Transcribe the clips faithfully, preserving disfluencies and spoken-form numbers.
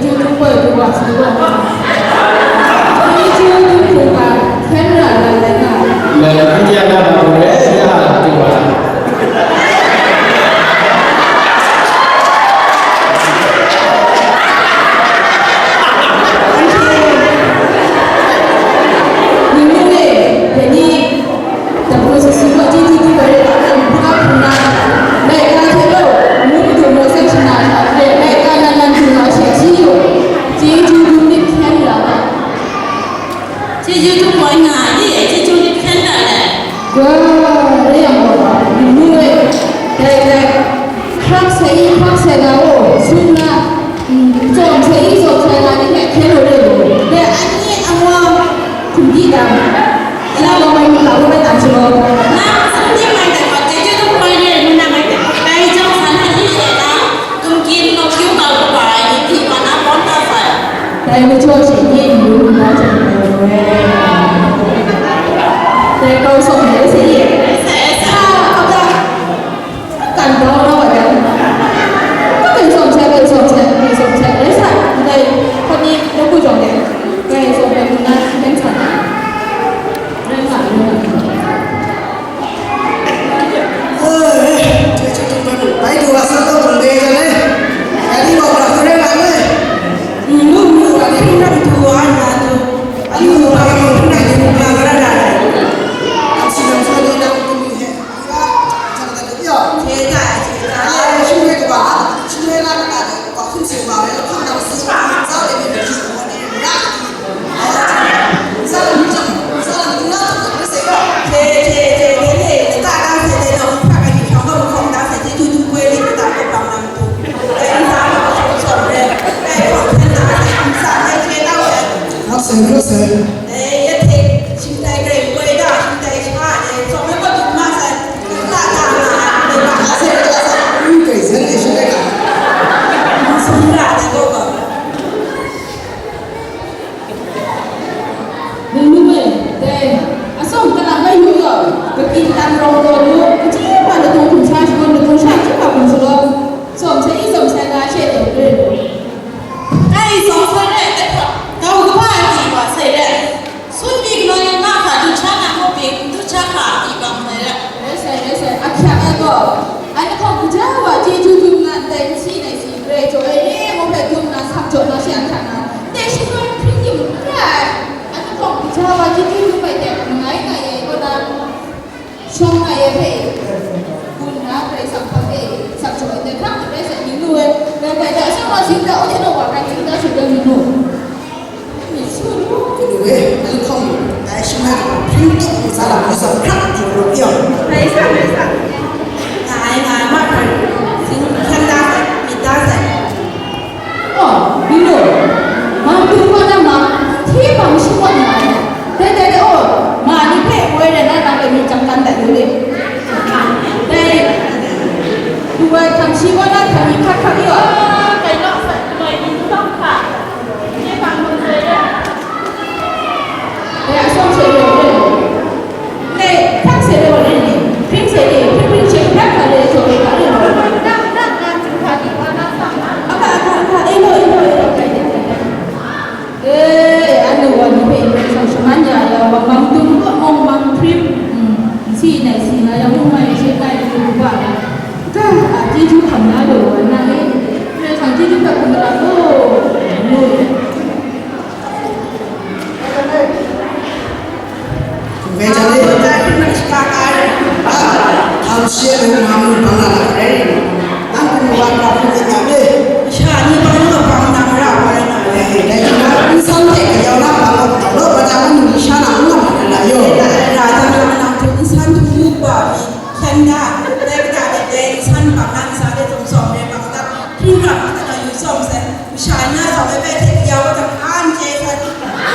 Chyeju dum koi du wa sa gaw, chyeju dum hkungga hkyen ra na rai nga ai. Law, anhte a na ma gaw rai, ya, du wa. Ni nu e, dai ni, Tapu sisi gaw chyeju dum ai, hpung hpung na, laika hte rau, ngu madu maw sai shana, laika nan nan hpung na she hti yu, chyeju dum myit hkyen ra ai. Chyeju dum koi nga ai ni e, chyeju myit hkyen ra ai. Ga, re yang gaw, nu nu e, dai, dai, hkrak sai i, hkrak sai na o, sum na, mm, tsawm sai i, tsawm sai na ni hpe hkyen lu re lu. Dai, ani anwa, hkum di dang, Ala gaw mai mu la, woi dan shalaw. Na, sumning mai dat gaw, chyeju dum koi re, ngu na mai dat gaw, dai jang sa na hti she na, gumgyin nawk yu kau kaba ai ni hti wa na, pawn da sai. Dai majaw she nye n yu nna jang ai. Dai kau sawm de se ye. Sa, sa. Sa, kau da. Kan grau na wa yang. Ka kai sawm sai, kai sawm sai, kai sawm sai, rai sa, ndai hpawt ni nawku jawng de, kai sawm ai hpung na hkyen sa na, rai nga, rai nga. Bai du wa sa taw bang de jan e. Ya ni wa bra kare la ne. Ngu ngu wa ni na tu wa na tu. Ayu wa ni na tu wa na na. Ang sinang sa ni na tu ni he. Sen, sen. Ningnu e, dai, asawng kalang bai yu yaw, kakying tan rawng taw lu, kaji ma ladaw hkum sha shagun, ladaw sha chyum a hkum shalawm, sawm sai i sawm sai nga she taw re lu. Ai sawm sai re, dai hta, kau kaba ai wa sai re. Sun mi galaw yan mahkra dut sha na muk pyi, dut sha hkra a pyi bang ai ra. Rai sai, rai sai, ahkyak ai gaw, anhte hpawng kaja wa chyeju dum na ndai nsi nai si, grai jaw ai re, ngu hpe dum na, sak jaw na, shi ahkyak na, ndai shingkang hpring dim n ra ai. Anhte hpawng kaja wa chyeju dum ai hte, mangai ngai ai kaw na, shawng ngai ai hpe, gun na, grai sak hpang e, sak jaw ai, ndai hkra hte rai sai, ning lu ai, ngai bai da, shawng wa sing da, o de naw wa kai sing da, shu da, ning lu. Anyway, welcome. Dai shi ngai, hpring tup ntsa lam ni zawn hkrak di ru yang. Rai sa, rai sa. Ngai, ngai, ma hkrai. Sing hkyen da sai, myit da sai. Oh, binu. Mang tu wa na ma, hti bang shi wa na. Dai, dai, dai, oh. Ma ni hpe woi rai na, na hpe myit jang dan dai yu le. Dai. Duwai htam shi wa na, htam myit hkrak hkrak yu. Ah, kai lawk sai, duwai myit hkrak hkrak. Eh, anu wa ni hpe, shaman ya ya, wa mang dum kaw mung mang hprim, mm, nsi nai si nga yang mung mai she kai lu lu wa, ka, a, chyeju hkam na lu wa na e, hkrai hkang chyeju hkap hkam na lu, lu. Hkrai hkang e. Hkam shi e, hkam hkam na la, hkrai. Nang hkum wa hkra hkum myit nga me? Sha ni hpang na hpang na mara wa rai na we. Dai hte na, nsan hte kayau na hpang na hpang law, wa ta hpang ni sha na n nga ma na la yo. Ra ta na nang hte nsan hte mu wa mi, hkyen na, dai kata de dai nsan hpang na nsa de zong sawm re hpang ta, hpring hkra hpang ta na yu sawm sai, masha na sawm ai bai hte kayau wa ta hkan chye sai.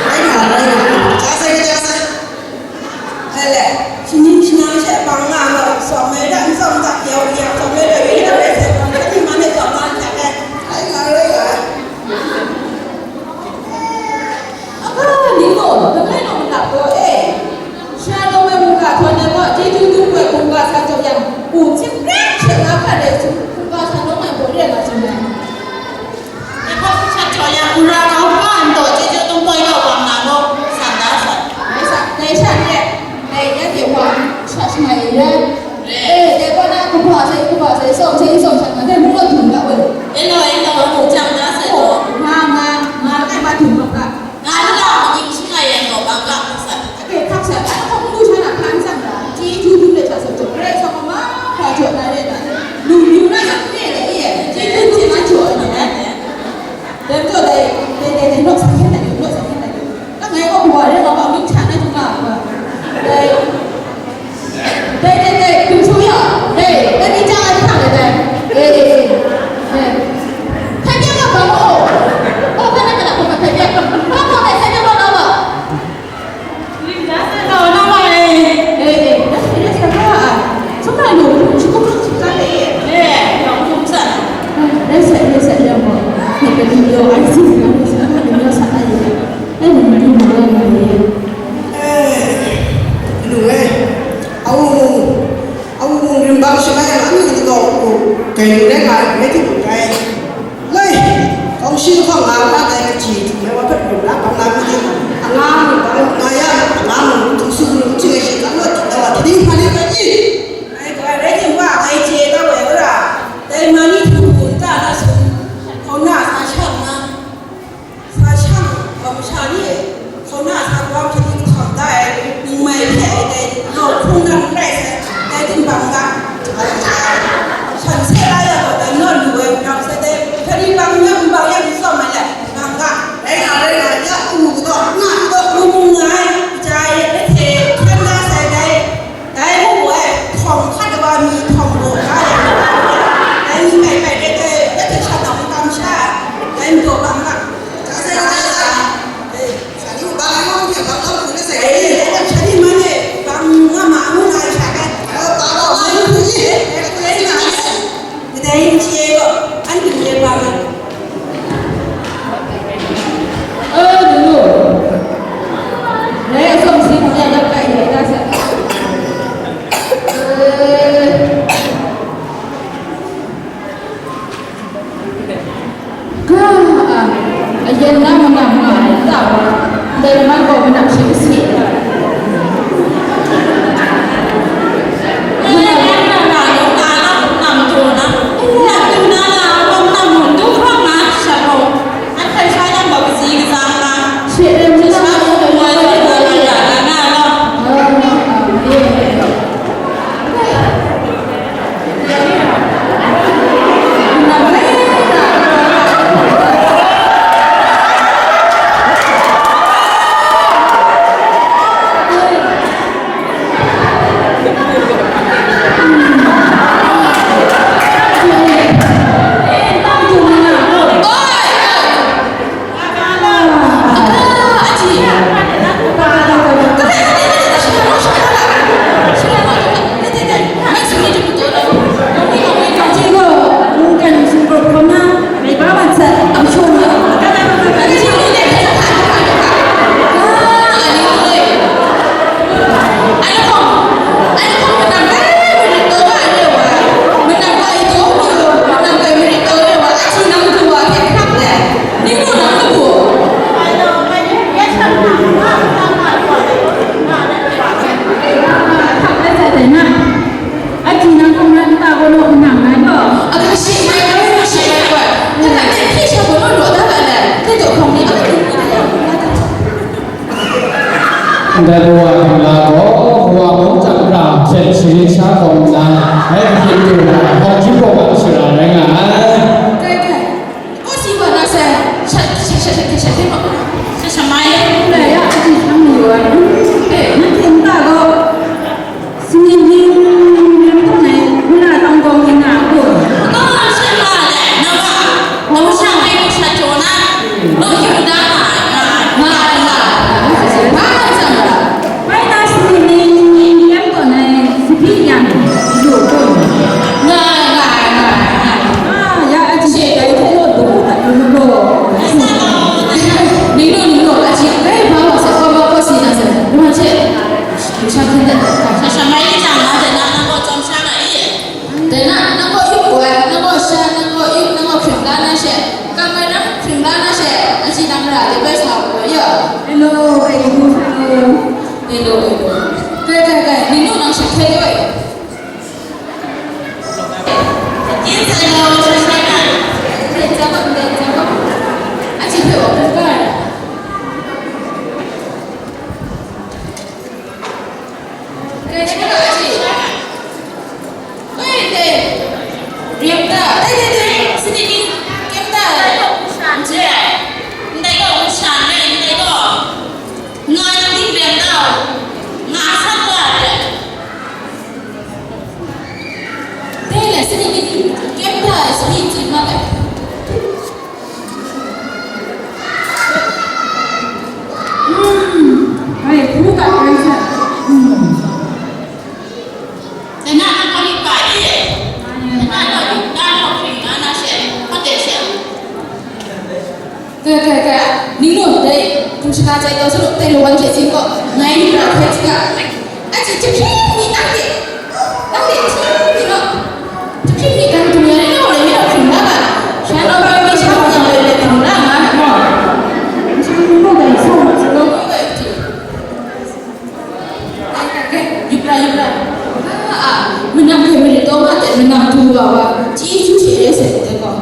Rai nga, rai nga. Ja sai, ja sai. Ele, shi ning shi nang she bang nga nga, sawm ai dan sawm dat yau ya, sawm ai dan yau ya, sawm ai dan man e sawm man hta e. Ai nga rai nga. Aka, ni gaw, langai nau malap gaw e. Sha nau ai mungga htawn ai gaw, chyeju dum ai hkungga sa jaw yang, pu hpyi prat she na hkat e, hkungga sa nau ai gaw re nga tsun ai. Dai hpawt n shat jaw ya, Hkra kau hpa ntaw chyeju tungpoi kau bang na gaw, san da sat. Dai sat, dai sat re. Dai ya de wa, sat shangai re. Re. Eh, dai gaw na, kaba sai, kaba sai, sawm sai, sawm sai, nga dai mu wa dum ga wai. E law, e law, mu chang da sai gaw. Nga, nga, nga, kai ma dum ga. Nga na la, ma ging shangai yan gaw bang ga, sat. Ake hkak sat, a hkawng lu sha na hkan tsang ga, chyeju dum le hta sat jaw, Karai Kasang gaw mahkra jaw na re na. Lu lu na sat ne le, e, chyeju dum na jaw ai ni na. Dai majaw dai, dai, dai, dai, nawk sa hkyen na yu, nawk sa hkyen na yu. Langai gaw kawa rai nga, bang myit hta na hkrum nga, dai, dai, dai, dai, dum su ya, dai, dai, ni chya ai hta dai, dai, dai, dai, dai. Hkyen nga bang o, o, hkyen nga, hkyen nga, hkyen nga, hkyen nga, hkyen nga, hkyen nga, hkyen nga. Anu, anu, rim bang shangai na mi gaw, kai lu rai nga, rai ti lu rai. Lai, kawng shi lahkawng nga na dai kaji htum ai wa hpe rim na bang na mi ting, anga mung bang nga ya, anga mung htum su hkum htum ai shi, kang wa htum na wa, hta ding hpa ni rai i? Ngai gaw rai timung, ngai chye kau ai wa ra, dai ma ni htum hku nta na sum, hkauna sa shang na, sa shang, wa masha ni e, Hkauna sa wa hpyi hkam da ai, ningmai hpyi ai dai, nawk hkrung na n rai sai, dai tingbang ga, shan se la ya gaw, dai naw lu ai, nang sai dai, hpyi bang ya, bang ya, n tsawm ai le, bang ga, rai nga, rai nga, ya, u ga daw, nga ga daw, mu mu nga ai, kaja e, hte, hkyen da sai dai, dai mu ai, hkawng hkat wa mi, hkawng raw ga ya, dai ningmai bai dai, dai, dai hte shan na mu kam sha, dai n daw bang ga, ja sai la ya, eh. Ga, a, a yan na manam nga ai ta wa, dai man gaw manam shi kasi. Shi ren Ndai kawa hkam la gaw, kawa mung chyam pra hpyen sharin sha kau nna, bai hpyen du na, hkawng hkying hkawng a shara rai nga ai. Kai, kai. Kaw si wa na sai, sha, sha, sha, sha, sha, sha, sha, sha, mai. Ndai ya, a ji hkang ni wa. Eh, nanhte nta gaw, singning ning ning ning ning ai, hpula tawng gawng ning nga a gaw. Kaw na sha ma le, na wa, na wa sha mai, na sha jaw na. Bai na sini ni, ni, ni, yang ko na, si pi yang, yu ko. Nga, nga, nga, nga. Ah, ya, a ji, dai ko lo, do, ta, yu, yu ko. Ni lo, ni lo, a ji, dai ba wa sa, ko ba ko si na sa. Lu ma che. Lu sha kan da. Sha sha mai ni chang na, da na, na ko chom sha na i. Dai na, nang gaw yup wa, nang gaw sha, nang gaw yup, nang gaw hkring la na she, kam ai nang hkring la na she, a Hello, hello, hello. Hello, hello. Kai, kai, kai, ning nu nang shahkyen ai. Yin sa lo, shahkyen ai. Dai, dai, dai, dai. Aji hpe wa, kai, kai. Dai, dai, dai, aji. Oi, dai. Rem da. Dai, dai, dai. Sini ni, kem da. Ndai gaw hpung shan de. Ndai gaw hpung shan de, ndai gaw. Nga ting rem da. Nga sat da de. Dai le, sini ni, kem da, sini ting ma de. Hmm. Ai, hpu kat rai sa. Hmm. Dai na, nang kaw yu ga i? Dai na, nang yu ga, nang hpring nga na she, hpa de she. Kai, kai, kai, ning nu, dai, hpung shaka chye taw saru, dai lawan hte sin gaw, ngai yu ra hkoi hti ga. Aji, jahpring ni nang de, nang de, jahpring ni gaw, jahpring ni gaw, dung ya ni gaw, lai mi gaw hpring la ga. Sha gaw, gaw mi sha gaw, gaw lai hpring la nga, gaw. Sha gaw, gaw, gaw, gaw, gaw, gaw, gaw. Yup la, yup la. Ah, ah, manam hpe marit taw ma teng, manam du wa wa, chyeju she re sai de gaw.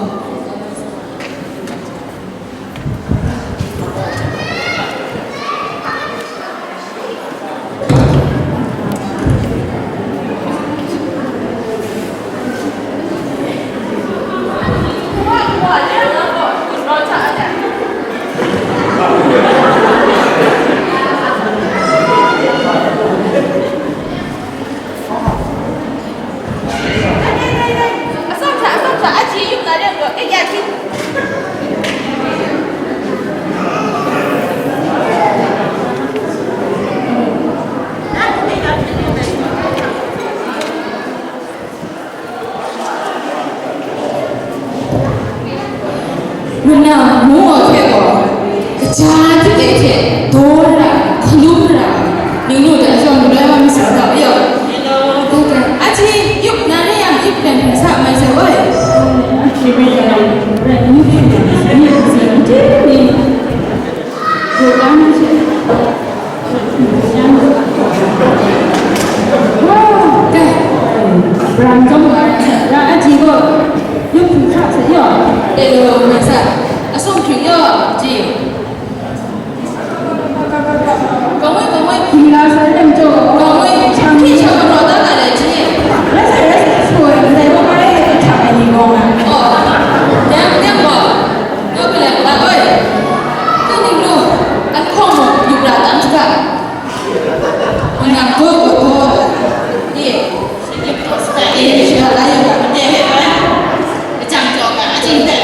Nna ngu ai hpe gaw, kaja hte de hte daw ra, hkalum ra, ning nu de atsawm lu ai wa masha ga, ya. Aji, yup na re yang, yup dan hpring sa mai sai, oi. Brang jawng ai, ra aji gaw, yawng hpung hkra sa yaw. Dai law, ngai sa, asawng hkring yaw, ji. Kawngwi, kawngwi. Hpung la sa lam jaw. Kawngwi, hpyi shang gaw raw da nga le, ji. Rai sa, rai sa, sa, ndai gaw, rai sa, hkra ai ni gaw nga. Oh, dang, dang gaw. Nau hpe la oi, ka ning nu, an hkawng mung yup ra tam saga. Nang gaw gaw gaw, e, e, shi la la yu ga, made hpe bai, kajang jaw ga, aji ndai.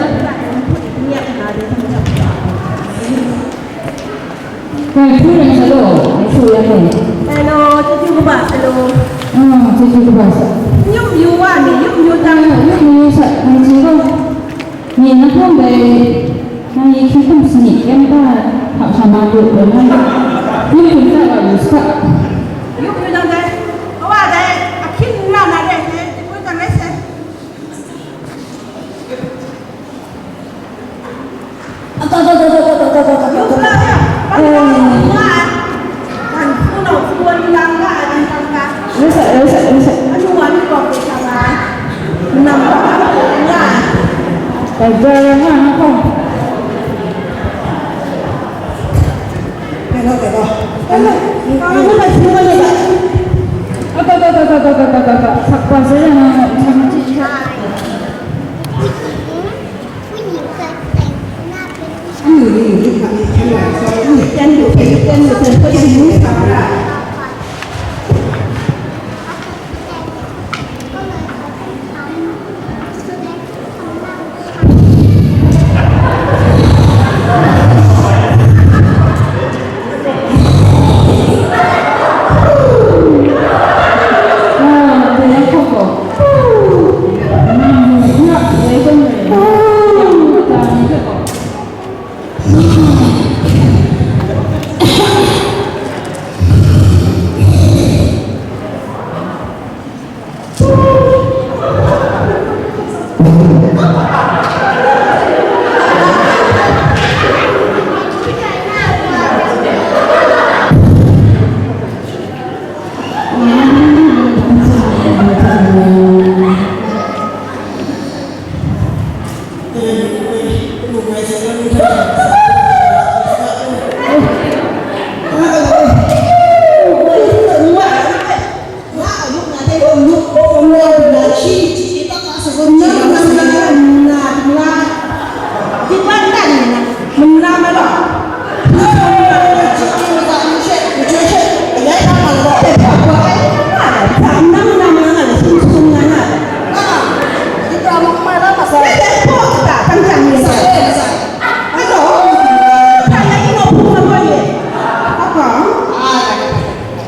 Dai hpung rai sa law, ngai hpung rai mu. Hello, chyeju kaba, hello. Ah, chyeju kaba sa. Nyum yu wa ni, nyum yu tang. Ah, nyum yu sa, ngai chye gaw. Ni na hpung dai, ngai hkying hkum sanit kyem ta, hpa sha ma du, dai na. Nyum hpung ta wa yu sa. Nyum yu tang dai, kawa dai, ahkying n ra na dai, dai, chyeju tang rai sa.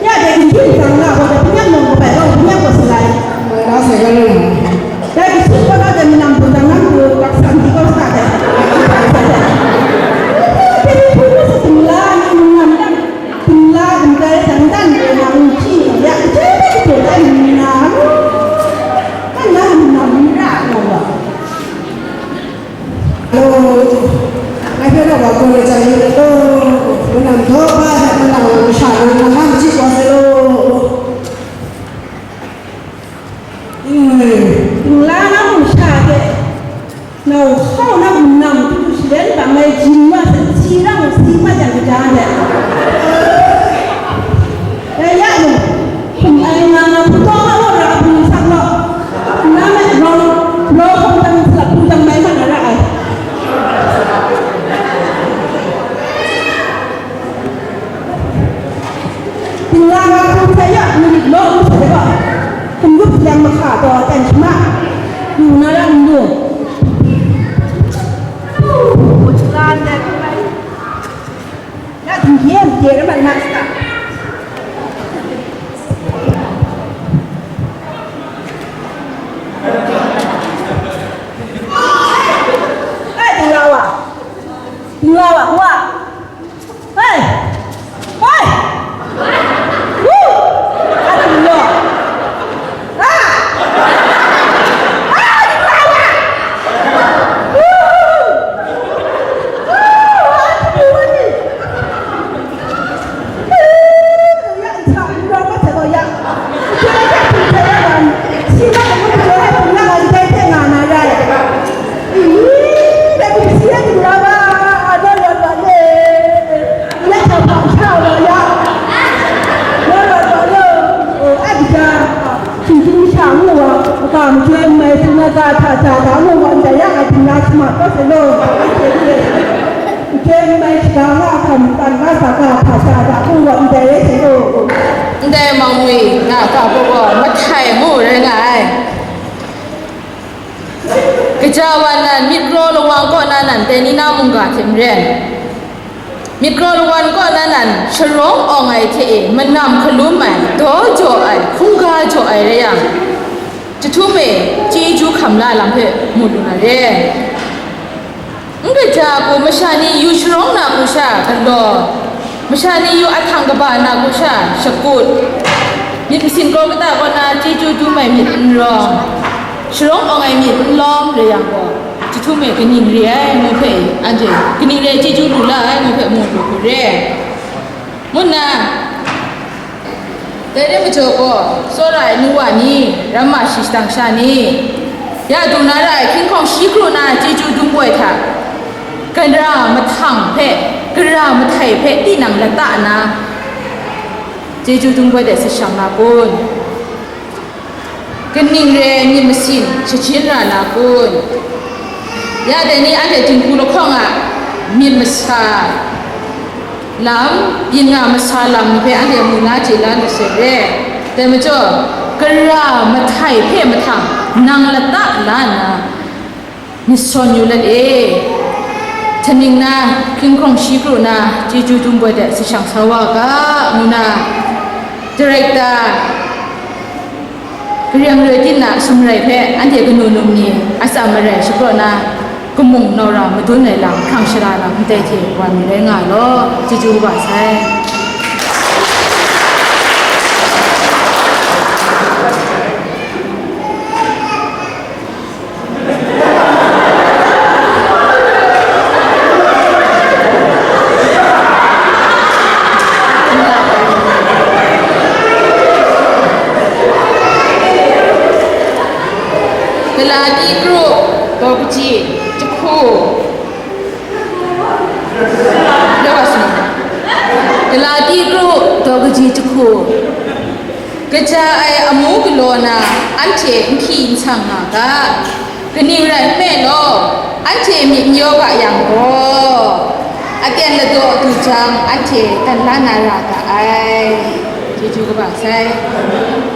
Ya, dai ginhtim ntang na gaw, dai hpung yak nawng gaw bai gaw, hpung yak gaw sa lai. Mai la sai ga le. Dai gisut gaw na dai minam hpung dang nang hku gak sa di gaw sa dai. Dai ni hpung gaw sa dum la, ni mung nam dang, dum la, dum dai dang dan dai na, ngu hti, ya, dai dai dai dai na, kan na minam n ra gaw. Alo, ngai hpe rau wa gaw le jang yu let law, manam daw ba ai hta, manam wa masha na, na na machyi wa sai law. Ningla na masha hte, nau hkau na manam hku shalen bang ai jin wa sa, si rang si mat yang kaja ai. Dai ya nu, hkum ai nga nga hpung taw nga law ra, hpung sak law. Nna me rau, rau hpung dang salap hpung dang mai mat na ra ai. Hpung la nga hpung hte ya, ngu myit law, ngu hte gaw, hpung yup yang mahka taw, ten shama, lu na ra n lu. Ya, dingye mde ra mat na saga. Ai, dingla wa. Dingla wa, wa. Ai. Ai. Wu. Ai, dingla. Htingtung sha ngu wa, ga majoi n mai, htingna ga hta ja da ngu wa, ndai yang a htingna shamat kawt sai law, ndai mai shaga nga hkam kan nga sa ga hta ja da ngu wa, ndai rai sai law. Ndai Mangwi na ga gaw mahtai ngu rai nga ai. Kaja wa nan myit raw lawang kaw na nan dai ni na mungga hte maren. Myit raw lawan kaw na nan sharawng awng ai hte e manam hkalum ai, daw jaw ai, hkungga jaw ai rai yang, jahtum e chyeju hkam la lam hpe mu lu na re. N kaja hku masha ni yu sharawng na hku sha galaw, masha ni yu ahkang kaba na hku sha shakut, myit masin kraw kata kaw na chyeju dum ai myit n rawng, sharawng awng ai myit n lawm re yang gaw, jahtum e kaning re ai ngu hpe, anhte kaning re chyeju lu la ai ngu hpe mu lu hku re. Ngu nna, dai re majaw gaw, tsawra ai nu wa ni, ramma shi shadang sha ni, ya du na ra ai hkying hkawng shi kru na chyeju dum ai hta, gara mahtang hpe, gara mahtai hpe tinang lata na, Chyeju dum boi de sa shang na kun? Kaning re ai myit masin shajin ra na kun? Ya dai ni anhte dinghku lahkawng a myit masa lam, byin nga masa lam ni hpe anhte mu na chye la lu sai re. Dai majaw, gara mahtai hpe mahtang nang lata la nna, myit sawn yu let e. Htaning na, hkinghkrawng shi kru na, chyeju dum boi de sa shang sa wa ga, ngu na, director, Karen Roi Tin a sumrai hpe anhte kanu num ni atsam marai shapraw na, kamung naw ra madun ai lam hkrang shara na ndai hte wa mi rai nga ai law, chyeju kaba sai. Galati kru daw kaji jahku. Galati kru daw kaji jahku. Kaja ai amu galaw na anhte n hkyi n sang nga ga, kaning rai nme law, anhte myit n yaw ga yang gaw, aten ladaw du jang, anhte dan la na ra ga ai. Chyeju kaba sai.